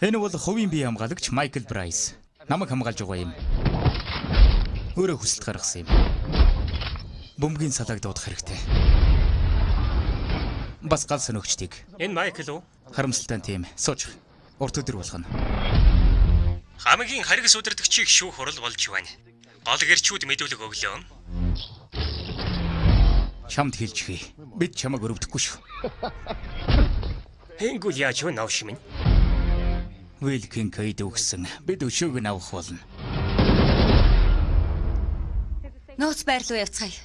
Энэ бол хувийн бие хамгаалагч Майкл Брайс. Намайг хамгаалж байгаа юм. Өөрөө хүсэлт гаргасан юм. Бөмбөгийн салааг дуудах хэрэгтэй. Бас гал сөнөгчдийг. Энэ Майкл уу? Харамсалтай нь тийм. Сууж. Урт өдөр болгоно. Хамгийн харгас удирдагчийг шүүх хурал болж байна. Гол гэрчүүд мэдүүлэг өглөө. Чамд хэлчихье. Бид чамайг өрөвдөхгүй шүү. Хэнгүүл яаж вэ новш минь? Уилл Кинкейд өгсөн. Бид өшөөг нь авах болно. Нууц байр руу явцгаая.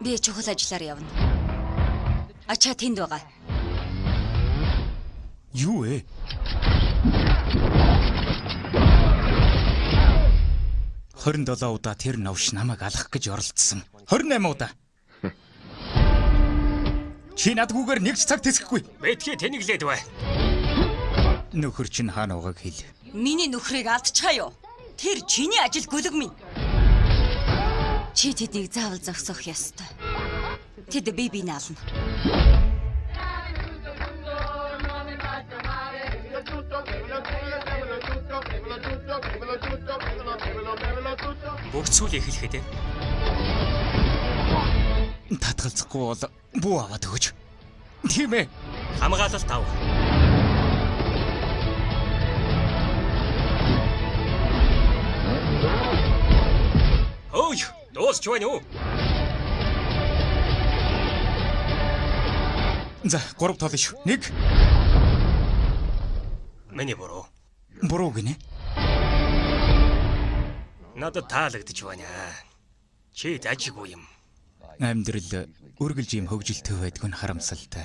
Би чухал ажиллаар явна. Ачаа тэнд байгаа. Юу вэ? 27 удаа тэр новш намайг алах гэж оролдсон. 28 удаа. Чи надгүйгээр нэг ч цаг тэсгэхгүй. Бэтгий тэнэглээд бай. Нөхөр чинь хаана байгааг хэл. Миний нөхрийг алдчихаа юу? Тэр чиний ажил гөлөг минь. Чи тэднийг заавал зогсоох ёстой. Тэд бие биенээ ална. Бүх зүйл эхлэхэд татгалзахгүй бол бүү аваад өгөөч. Тийм ээ. Хамгаалалт ав. Ой, дуусч байна уу? За, 3 тоол шүү. 1. Миний буруу. Буруу гинэ. Надад таалагдж байна. Чи дажгүй юм. Амьдрал үргэлж ийм хөгжилтэй байдг нь харамсалтай.